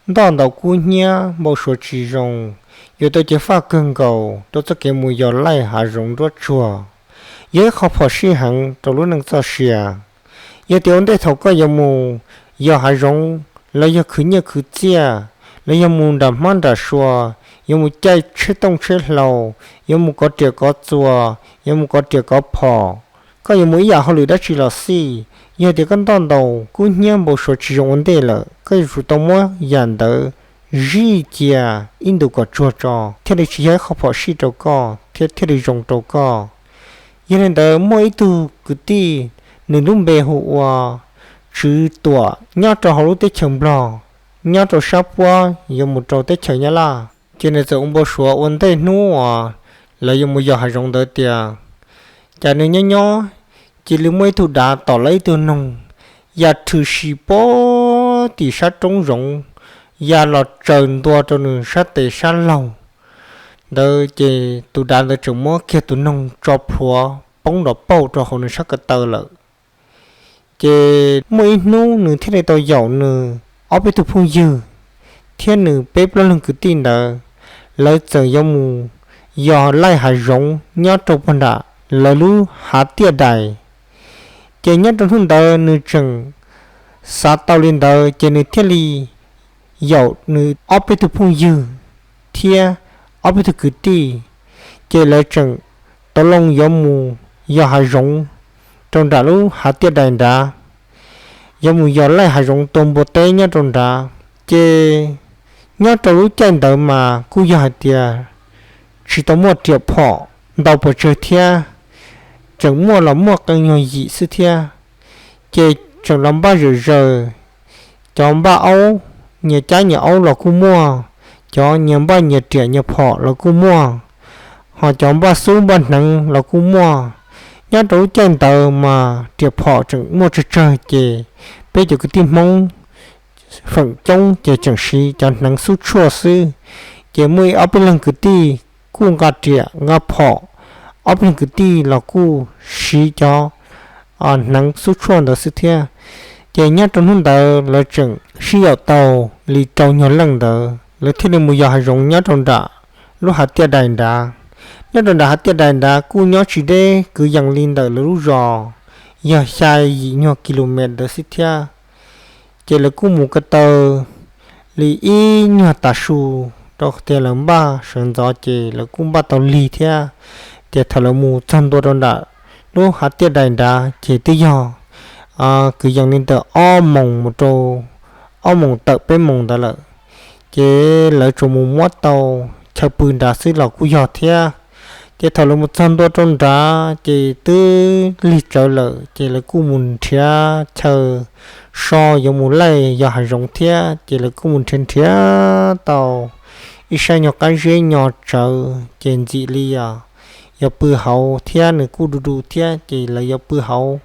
ntoj ntaus kub hnyiab npau suav tsis zoo, yuav tau cev faj kawg nkaus rau txoj kev mus yos laij hav zoov nruab tsuag, yog ib qho phom sij heev rau lub neej txoj sia. Yog tias ua ntej thaum koj yuav mus yos hav zoov, los yog khwv nyiaj khwv txiaj, los yog mus nram hmab nram sua, yuav mus caij tsheb tooj tsheb hlau, yuav mus kov riam kov txuas, yuav mus kov riam kov phom, koj yuav mus ib yam hauj lwm dab tsi los xij, yog tias koj ntoj ntaus kub hnyiab npau suav tsis zoo ua ntej lawm, koj yuav tsum tau muab yam ntawd zij cia ib ntus kom tsuag tso, thiaj li tsis yog ib qho phom sij rau koj thiab thiaj li zoo rau koj. Yog li ntawd, muaj ib tug kwv tij, nws lub npe hu ua Tswv Tuam, nyob rau hauv lub teb chaws Nplog, nyob rau sab puab yuav mus rau teb chaws Nyab Laj. Ces nws txawm ua npau suav ua ntej hnub uas lawv yuav mus yos hav zoov ntawd tias, cas nws nyob nyob, cia li muaj ib tug dav tom lawv ib tug noog ya rhwm si puag tim sab roob zoov, ya los tsaws ntua rau nws sab tes sab laug ntawd, ces tus dav ntawd tseem muab kiag tus noog tso plhuav poob nrov pauj rau hauv nws sab ko taw lawm. Ces muaj ib hnub nws thiaj li tau yaum nws ob peb tug phooj ywg thiab nws peb plaub leeg kwv tij ntawd, lawv txawm yuav mus yos laij hav zoov nyob rau puag nram lawv lub hav tiaj dais. Ces nyob rau hnub ntawd nws tseem xav tau li ntawd, ces nws thiaj li yaum nws ob peb tug phooj ywg thiab ob peb tug kwv tij, ces lawv tseem tau loo yuav mus yos hav zoov rau nram lub hav tiaj dais nrad, yuav mus yos laij hav zoov tua npua teb nyob rau nrad. Ces nyob rau lub caij ntawd mas kuj yog hais tias tsis tau muaj riam phom ntau pes tsawg thiab, tseem muaj los muaj qee nyuag yim xwb thiab. Ces tseem los npaj zom zaws, cov npaj aub nyias cab nyias aub los kuj muaj, cov nyias npaj nyias riam nyias phom los kuj muaj, ho cov npaj xub npaj hneev los kuj muaj. Nyob rau lub caij ntawd mas riam phom tseem muaj tsawg tsawg, ces peb cov kwv tij Hmoob feem coob ces tseem siv cov hneev xub tshuaj xwb. Ces muaj ib ob peb leeg kwv tij kuj nqa riam nqa phom, ob peb leeg kwv tij los kuj siv cov hneev xub tshuaj ntawd xwb thiab. Ces nyob rau hnub ntawd lawv tseem sib yaum tau li rau nyuag leej ntawd, lawv thiaj li mus yos hav zoov nyob rau nram lub hav tiaj dais nrad. Nyob rau nram hav tiaj dais nrad kuj nyob tsis deb, kwv yees li ntawm lawv lub zos yog xya yim nyuag kilomev ntawd xwb thiab. Ces lawv kuj mus ko taw li ib nyuag tav su, rau qhov tias lawv npaj sawv ntxov ces lawv kuj npaj tau lig thiab. Ces thaum lawv mus txog ntua rau nram lub hav tiaj dais nrad ces twb yog kwv yees li ntawm ob moos mus rau ob moos tawm peb moos ntawd lawm. Ces lawv tsuas mus muab tau chaw pw nrad xwb los kuj yog thiab. Ces thaum lawv mus txog ntua rau nrad ces twb lig tsawv lawm, ces lawv kuj mus nrhiav chaw so yuav mus laij yos hav zoov thiab. Ces lawv kuj mus nrhiav nrhiav tau ib sab nyuag qab zeb nyo tsawv, ces ntxim li os yuav pw hauv thiab, nws kuj du du thiab, ces lawv yuav pw hauv.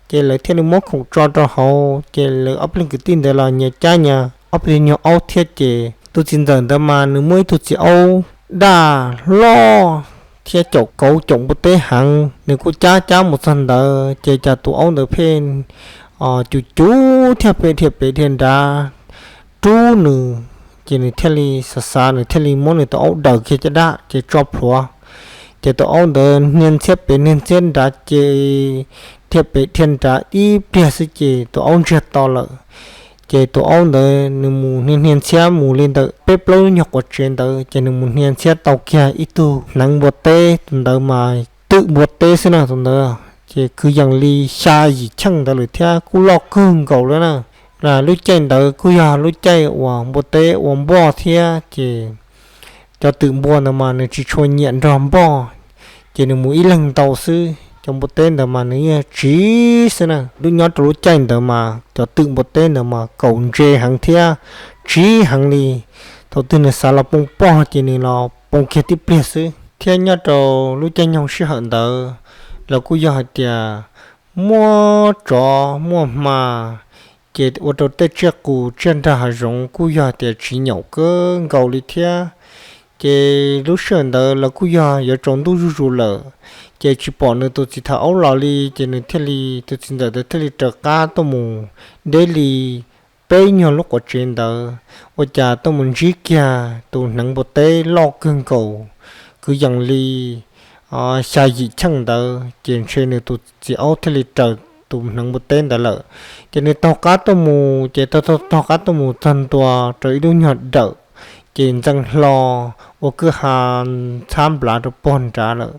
Ces lawv thiaj li muab khoom tso rau hauv, ces lawv ob peb leeg kwv tij ntawd los nyias cab nyias ob peb nyuag aub thiab. Ces tus txiv ntxawm ntawd mas nws muaj ib tug txiv aub daj loj thiab caum kauv caum npua teb heev, nws kuj cab cab mus txog ntawd ces cas tus aub ntawd pheej cuv cuv thiab pem dhia pem dhia nrad rub nws. Ces nws thiaj li xav xav, nws thiaj li muab nws tus aub daws kiag caj dab ces tso plhuav. Ces tus aub ntawd hnia ntxhiab pem hnia ntxhiab nrad ces dhia pem dhia nrad ib pliag xwb ces tus aub ntsiag to lawm. Ces tus aub ntawd nws mus hnia hnia ntxhiab mus li ntawm peb plaub nyuag quav tsev ntawd, ces nws mus hnia ntxhiab tau kiag ib tug hneev npua teb, tus ntawd mas twm npua teb xwb na tus ntawd. Ces kwv yees li xya yim cheej ntawd lawm thiab, kuj loj kawg nkaus lawm na. Lub caij ntawd kuj yog lub caij uas npua teb ua npoj thiab, ces cov twm npua ntawd mas nws tsis tshua nyiam nrog npoj, ces nws mus ib leeg ntau xwb. Cov npua teb ntawd mas nws yeej tsiv xwb na. Lub nyob rau lub caij ntawd mas cov twm npua teb ntawd mas kaum ntse heev thiab tsiv heev li. Thaum twg nws xav los poob poj ces nws los poob kiag tib pliag xwb. Thiab nyob rau lub caij nyoog sij hawm ntawd los kuj yog hais tias muaj tsov muaj hma, ces ua rau tej tsiaj qus tsiaj nrag hav zoov kuj yog hais tias tsis nyaum kawg nkaus li thiab. Ces lub sij hawm ntawd los kuj yog yuav tsaus ntuj zuj zus lawm, ces tsis pom nws tus txiv thaum aub los li, ces nws thiaj li, tus txiv ntxawm ntawd thiaj li raws qab tuaj mus deb li peb nyuag lub quav tsev ntawd, ua cas tuaj mus ntsib kiag tus hneev npua teb loj kawg nkaus, kwv yees li xya yim cheej ntawd, ces ntshe nws tus txiv aub thiaj li raws tus hneev npua teb ntawd lawm. Ces nws taug qab tuaj mus, ces taug taug taug qab tuaj mus txog ntua rau ib lub nyuag dawm, ces ntxeev hlo ua kwj ha ntxhab nplav rau pog nrad lawm.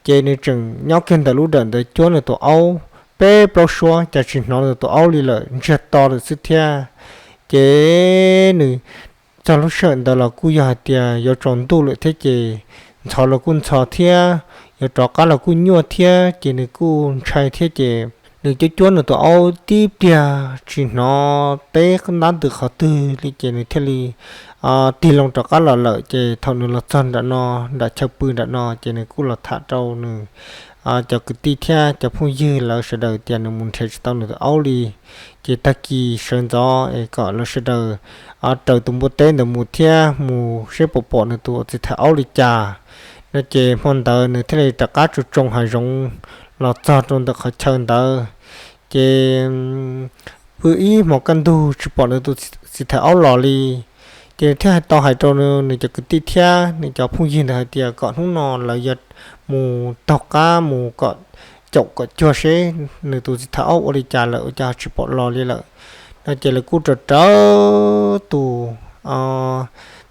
Ces nws tseem nyob kiag ntawm lub dawm ntawd cuab nws tus aub peb plaub suab, cas tsis hnov nws tus aub li lawm, ntsiag to lawm xwb thiab. Ces nws txog lub sij hawm ntawd los kuj yog hais tias yuav tsaus ntuj lawm thiab, ces ntxhov los kuj ntxhov thiab, yuav rov qab los kuj nyuaj thiab, ces nws kuj ntshai thiab. Ces nws cuab cuab nws tus aub tib pliag tsis hnov teb ntab ntws qhov twg li, ces nws thiaj li tig loo rov qab los lawm. Ces thaum nws los txog nram no, nram chaw pw nram no, ces nws kuj los tham rau nws cov kwv tij thiab cov phooj ywg lawv sawv daws tias nws mus nrhiav tsis tau nws tus aub li. Ces tag kis sawv ntxov es kom lawv sawv daws raws tus npua teb ntawd mus thiab, mus seb puas pom nws tus txiv thawj aub li cas no. Ces hmo ntawd nws thiaj li rov qab tso tsoo hav zoov los txog rau ntawm qhov chaw ntawd. Ces pw ib hmos kaj ntug tsis pom nws tus txiv thawj aub los li. Ces nws thiaj hais tau hais rau nws cov kwv tij thiab nws cov phooj ywg ntawd hais tias kom hnub no lawv yuav mus taug qab mus kom caum kom cuag seb nws tus txiv thawj aub ua li cas lawm, ua cas tsis pom los li lawm no. Ces lawv kuj raws raws tus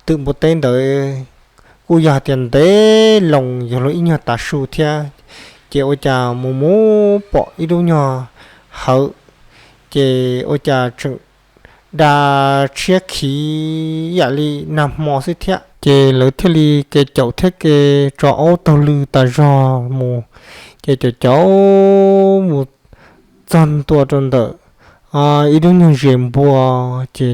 twm npua teb ntawd, kuj yog hais tias ntev loo yog luag ib nyuag tav su thiab. Ces ua cas mus mus pom ib lub nyuag hawv, ces ua cas tseem da tshiab khiv yam li nag hmo xwb thiab. Ces lawv thiaj li kev caum thiab kev tso aub taug lw tas zog mus, ces caum caum mus txog ntua rau ntawm ib lub nyuag zes npua. Ces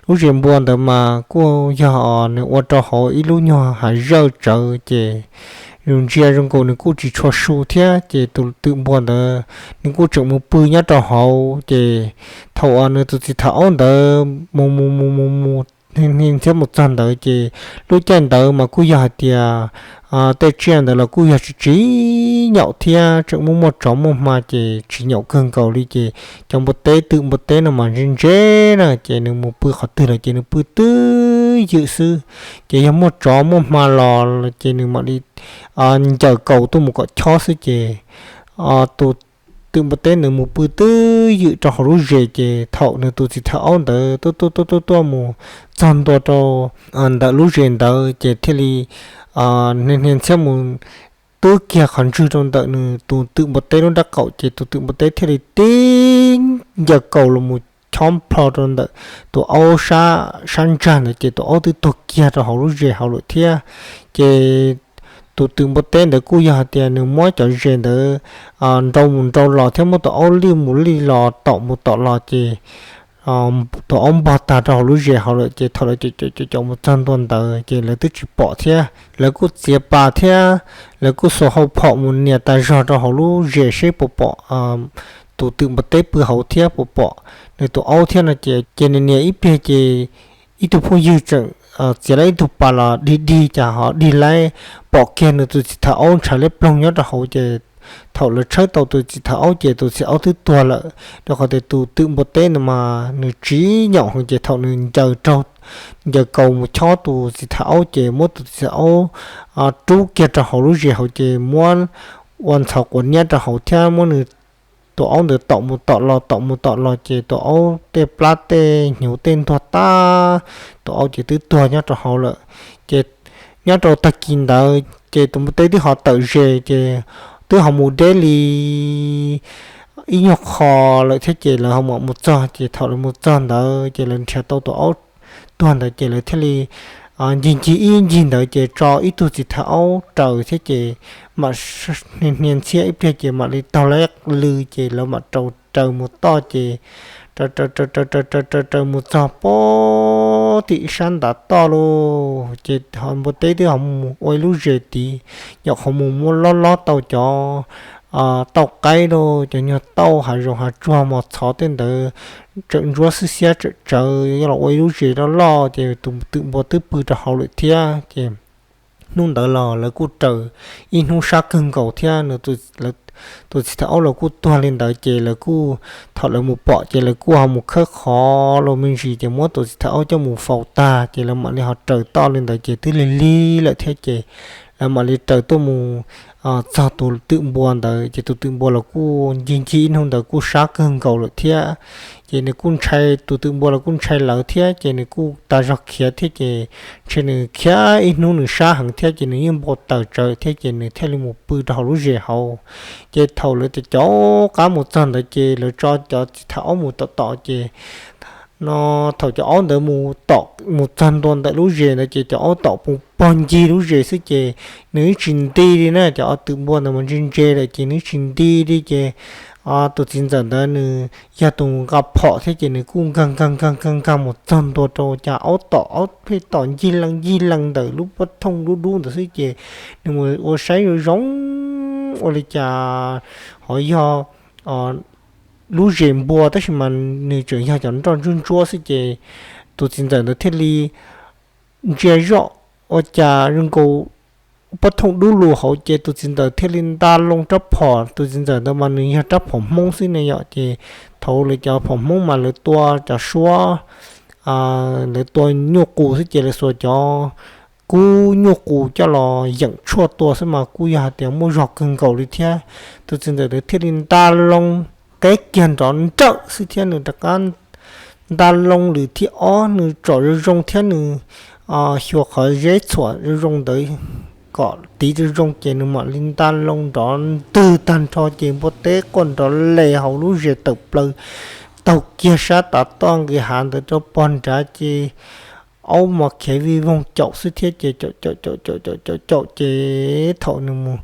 lub zes npua ntawd mas kuj yog nws ua rau hauv ib lub nyuag hav zawj tsawv, ces zoo ntsia zoo nkaus nws kuj tsis tshua su thiab. Ces tus twm npua ntawd nws kuj tseem mus pw nyob rau hauv. Ces thaum uas nws tus txiv thawj aub ntawd mus mus mus mus mus niaj ntxhiab mus txog ntawd, ces lub caij ntawd mas kuj yog hais tias tej tsiaj ntawd los kuj yog tsis tsis nyaum thiab, tseem muaj muaj tsov muaj hma ces tsis nyaum kawg nkaus li. Ces cov npua teb, twm npua teb no mas ntse ntse na, ces nws mus pw qhov twg los ces nws pw twj ywm xwb. Ces yog muaj tsov muaj hma los ces nws mam li ncaws kaus tuaj mus kom chob xwb. Ces tus twm npua teb nws mus pw twj ywm rau hauv lub zes, ces thaum nws tus txiv thawj aub ntawd tuaj tuaj tuaj tuaj tuaj mus txog ntua rau ntawm lub zes ntawd, ces thiaj li niaj ntxhiab mus twb kiag qhov ntswg rau ntawm nws tus twm npua teb lub nrab qaum, ces tus twm npua teb thiaj li tib ncaws kaus los mus chob plho rau ntawm tus aub sab ntsag ntawd, ces tus aub twb tuag kiag rau hauv lub zes hauv lawm thiab. Ces tus twm npua teb ntawd kuj yog hais tias nws muab cov zes ntawd nrau mus nrau los thiab muab tus aub lij mus lij los tom mus tom los, ces tus aub npog tag rau hauv lub zes hauv lawm. Ces thaum lawv caum caum caum mus txog ntua ntawd ces lawv twb tsis pom thiab, lawv kuj txiav pas thiab lawv kuj xuas hau phom mus nias tas zog rau hauv lub zes seb puas pom tus twm npua teb pw hauv thiab puas pom nws tus aub thiab no. Ces ces nws nias ib pliag ces ib tug phooj ywg tseem txiav lawv ib tug pas los dig dig cas ho dig laib pom kiag nws tus txiv thawj aub ntshav liab ploog nyob rau hauv. Ces thaum lawv tshawb tau tus txiv thawj aub ces tus txiv aub twb tuag lawm, rau qhov tias tus twm npua teb no mas nws tsis nyaum heev, ces thaum nws ncaws raug ncaws kaus mus chob tus txiv thawj aub ces muab tus txiv thawj aub rub kiag rau hauv lub zes hauv, ces muab ua ntxhov quav niab rau hauv thiab muab nws tus aub ntawd tom mus tom los tom mus tom los, ces tus aub tej plab tej hnyuv tej ntuag tag, tus aub ces twb tuag nyob rau hauv lawm. Ces nyob rau tag kis ntawd ces tus npua teb twb ho tawm zes, ces twb ho mus deb li ib nyuag qho lawm thiab, ces lawv ho mam mus txog. Ces thaum lawv mus txog ntawd ces lawv nrhiav tau tus aub tuag ntawd, ces lawv thiaj li ncig ncig ib ncig ntawd ces tso ib tug txiv thawj aub raws thiab, ces mam hnia ntxhiab ib pliag ces mam li taug lawv lw, ces lawv mam raws raws mus toj, ces raws raws raws raws raws raws raws mus txog pem tim sab ntav toj lauj. Ces ho npua teb twb ho mus ua ib lub zes tid, nyuam qhuav mus muab lob lob tau cov tauj qaib lauj, cov nyuag tauj hav zoov hav tsuag mos txhov tej ntawd, tseem ntsuab xwb xiab tseem tsawv, los ua ib lub zes loj loj, ces tus twm npua twb pw rau hauv lawm thiab. Ces hnub ntawd los lawv kuj raws ib hnub sab kawg nkaus thiab, lawv tus txiv thawj aub los kuj tuag li ntawd ces lawv kuj, thaum lawv mus pom ces lawv kuj ho mus khawb qhov los me ntsis ces muab tus txiv thawj aub coj mus faus tag ces lawv mam li ho raws toj li ntawd ces twb lig lig lawm thiab ces lawv mam li raws tuaj mus txog tus twm npua ntawd ces tus twm npua los kuj ncig ncig ib hnub ntawd kuj sab kawg nkaus lawm thiab. Ces nws kuj ntshai, tus twm npua los kuj ntshai lawv thiab ces nws kuj tas zog khiav thiab ces ntshe nws khiav ib hnub nws sab heev thiab ces nws yeej npau taws tsawv thiab ces nws thiaj li mus pw rau hauv lub zes hauv. Ces thaum lawv cov cov qab mus txog ntawd ces lawv tso cov txiv thawj aub mus tom tom ces no thaum cov aub ntawd mus tom mus txog ntua ntawm lub zes ntawd ces cov aub tom pus pog ncig lub zes xwb ces nws ib tsis nti li na, cov twm npua ntawd mas ntse ntse lawm ces nws ib tsis nti li ces tus txiv ntxawm ntawd nws yog tus nqa phom thiab ces nws kuj nkag nkag nkag nkag nkag mus txog ntua rau cas aub tom aub pheej tom ncig leej ncig leej ntawm lub pob thooj dub dub ntawd xwb ces nws mus ua saib zoo zoo ua li cas ho yog lub zes npua tab sis mas nws tseem yog cov nroj ntsuab ntsuab xwb ces tus txiv ntxawm ntawd thiaj li ntsia zoj ua cas zoo nkaus pob thooj dub lug hauv ces tus txiv ntxawm thiaj li nta loo rab phom. Tus txiv ntxawm ntawd mas nws yog rab phom Hmoob xwb ne yom, ces thaum lawv cov phom Hmoob mas lawv tua cov suab, lawv tua nyuj qus xwb ces lawv xuas cov kub nyuj qus coj los yeem tshuaj tua xwb mas kuj yog hais tias muaj zog kawg nkaus li thiab. Tus txiv ntxawm ntawd thiaj li nta loo qeb kiag nrov nrawm xwb thiab nws rov qab nta loo lwm thib ob nws tsom zoo zoo thiab nws xyuas qhov zeb txhuam zoo zoo ntawd kom tiv zoo zoo ces nws mam li nta loo nrov ntwg tag nrho ces npua teb quaj nrov les hauv lub zes tawm plaws taug kiag sab tav toj nqis hav ntawd rau pog nrad ces aub mas khiav vij voog caum xwb thiab ces caum caum caum caum caum caum ces thaum nws mus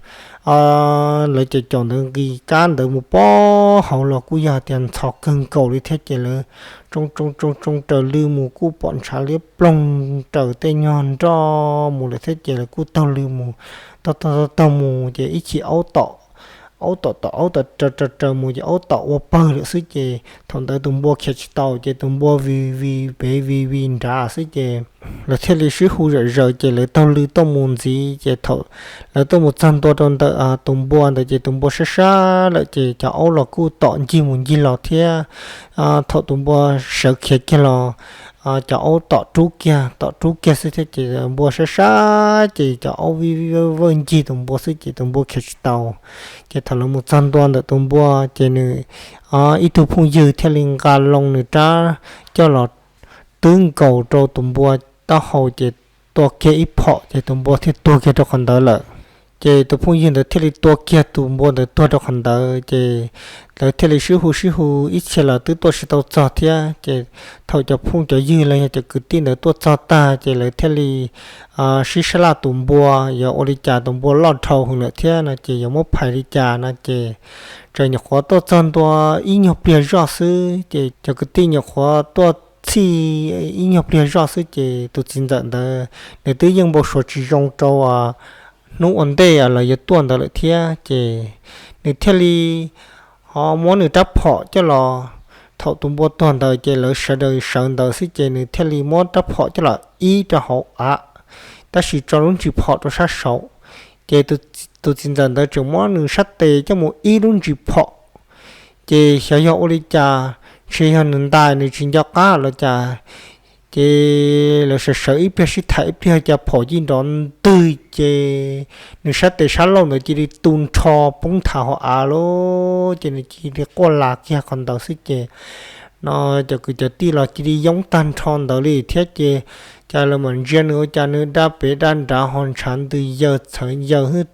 lawv caum caum ntawd nqis kab ntawd mus pob hauv los kuj yog tias ntxhov kawg nkaus li thiab ces lawv tsoo tsoo tsoo tsoo raws lw mus kuj pom ntshav liab ploog raws tej nyuag nroj mus lawm thiab ces lawv kuj taug lw mus, taug taug taug mus ces ib chim aub tom, aub tom tom aub tom raws raws raws mus ces aub tom ua pawg lawm xwb ces thaum ntawd tus npua khiav tsis tau ces tus npua vij vij pem vij vij nrad xwb ces lawv thiaj li sib hu zom zaws ces lawv taug lw tuaj mus ntxiv ces thaum lawv tuaj mus txog ntua rau ntawm tus npua ntawd ces tus npua sab sab lawm ces cov aub los kuj tom ncig mus ncig los thiab. Thaum tus npua sawv khiav kiag los cov aub tom rub kiag tom rub kiag xwb thiab ces npua sab sab ces cov aub vij vawj ncig tus npua xwb ces tus npua khiav tsis tau. Ces thaum lawv mus txog ntua ntawm tus npua ces nws ib tug phooj ywg thiaj li nqa loo nws rab coj los twb nkaus rau tus npua taub hau ces tua kiag ib phom ces tus npua thiaj tuag kiag rau qhov ntawd lawm. Ces tus phooj ywg ntawd thiaj li tua kiag tus npua ntawd tuag rau qhov ntawd ces lawv thiaj li sib hu sib hu ib txhia los twb tuaj tsis tau txog thiab ces thaum cov phooj cov ywg los yog cov kwv tij ntawd tuaj txog tag ces lawv thiaj li sib sab laj tus npua yuav ua li cas, tus npua loj dhau heev lawm thiab no ces yuav muab phais li cas no ces txawm nyuam qhuav tuaj txog ntua ib nyuag pliag zoj xwb ces cov kwv tij nyuam qhuav tuaj txhij ib nyuag pliag zoj xwb ces tus txiv ntxawm ntawd nws twb yeej npau suav tsis zoo rau hnub ua ntej los yuav tuaj ntawd lawm thiab ces nws thiaj li ho muab nws rab phom coj los. Thaum tus npua tuag ntawd ces lawv sawv daws sawv ntawd xwb ces nws thiaj li muab rab phom coj los ib rau hauv av, tab sis tso lub ntsis phom rau sab saud. Ces tus txiv ntxawm ntawd tseem muab nws sab tes coj mus ib lub ntsis phom, ces xyov yog ua li cas, ntshe yog nws ntais nws tsis nco qab los cas. Ces lawv sawv sawv ib pliag sib tham ib pliag cas phom cia li nrov ntwg ces nws sab tes sab laug ntawd cia li tu nrho poob nthav hauv av lawm ces nws cia li quaj las kiag qhov ntawd xwb ces no cov kwv cov tij los cia li yoob tag nrho ntawd li thiab ces cas lawv mam ntsia nws ua cas nws da pem da nrad ho ntshav ntws yaws txhawv yaws hwb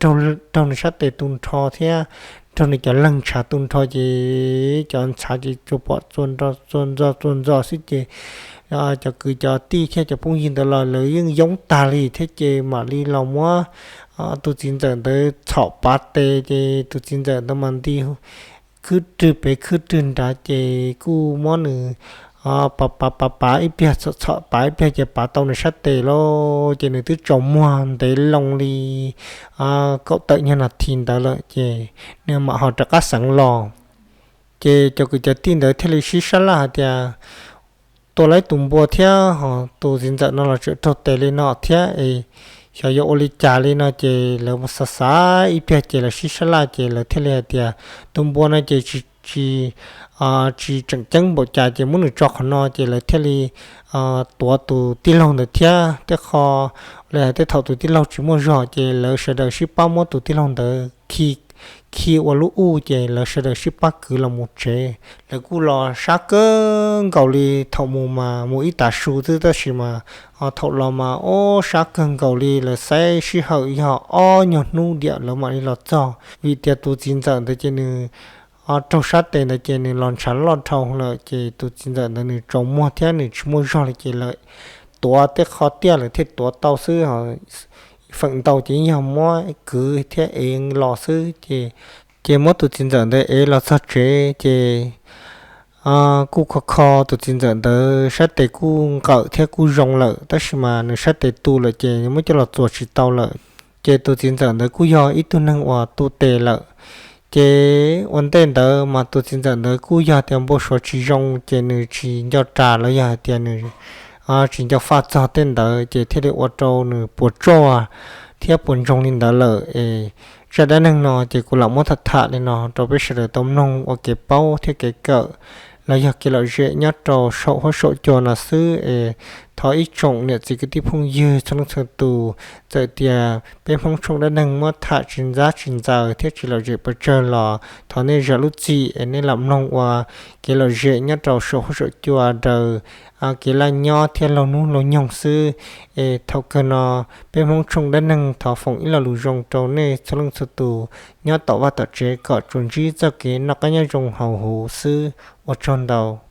raug nws sab tes tu nrho thiab raug nws cov leeg ntshav tu nrho ces cov ntshav ces tsuas pom txua ntxo txua ntxo xwb ces cov kwv cov tij thiab cov phooj ywg ntawd los lawv yeej yoob tag li thiab ces mam li los muab tus txiv ntxawm ntawd txhom pav tes ces tus txiv ntxawm ntawd mas nti khwb rwg pem khwb rwg nrad ces kuj muab nws pav pav pav ib pliag txhom txhom pav ib pliag ces pav tau nws sab tes lawm ces nws twb tsaus muag ntev loo li kaum tawm nyuag nas this ntawd lawm ces nws mam ho rov qab xeev los. Ces cov kwv cov tij ntawd thiaj li sib sab laj hais tias tua lawv tus npua thiab ho tus txiv ntxawm no los tseem raug tes li no thiab es xyov yuav ua li cas li no ces lawv mus xav xav ib pliag ces lawv sib sab laj ces lawv thiaj li hais tias tus npua no ces tsis tsis tsis tseem ceeb npaum cas ces muab nws tso qhov no ces lawv thiaj li tuav tus tij laug ntawd thiab. Tej qho li hais tej thaum tus tij laug tsis muaj zog ces lawv sawv daws sib pab muab tus tij laug ntawd khi khi ua lub uj ces lawv sawv daws sib pab kwv los mus tsev. Lawv kuj los sab kawg nkaus li, thaum mus mas mus ib tav su xwb tab sis mas thaum los mas ob sab kawg nkaus li, lawv saib sij hawm yog ob nyuag hnub diam lawv mam li los txog. Vim tias tus txiv ntxawm ntawd ces nws raug sab tes ntawd ces nws los ntshav loj dhau lawm ces tus txiv ntxawm ntawd nws tsaus muag thiab nws tsis muaj zog li ces lawv tuav tej qho tiaj lawm thiaj tuav tau xwb. Feem ntau ces yog muab kwv thiab ev los xwb ces ces muab tus txiv ntxawm ntawd ev los txog tsev ces kuj kho kho tus txiv ntxawm ntawd sab tes kuj nqawm thiab kuj zoo lawm tab sis mas nws sab tes tu lawm ces muab coj los txuas tsis tau lawm. Ces tus txiv ntxawm ntawd kuj yog ib tug neeg uas tu tes lawm. Ces ua ntej ntawd mas tus txiv ntxawm ntawd kuj yog tias npau suav tsis zoo ces nws tsis nco ras los yog hais tias nws tsis nco faj txog tej ntawd ces thiaj li ua rau nws puas tsuaj thiab puas ntsoog li ntawd lawm es zaj dab neeg no ces kuv lam muab tham tham li no rau peb sawv daws tau mloog ua kev paub thiab kev kawm los yog kev lom zem nyob rau saum huab saum cua no xwb es thov ib tsoom niam txiv kwv tij phooj ywg txhua leej txhua tus, txawm tias peb Hmoob tshooj dab neeg muab tham tsis ntxab tsis ntxaws thiab tsis lom zem pes tsawg los thov nej zam lub txim es nej lam mloog ua kev lom zem nyob rau saum huab saum cua daws kev laj nyob thiab laug hnub laug nyoog xwb. Es thaum kawg no peb Hmoob tshooj dab neeg thov foom ib lo lus zoo rau nej txhua leej txhua tus nyob tom vaj tom tsev kom tsuas ntsib txoj kev noj qab nyob zoo hauv huv xwb. Ua tsaug ntau.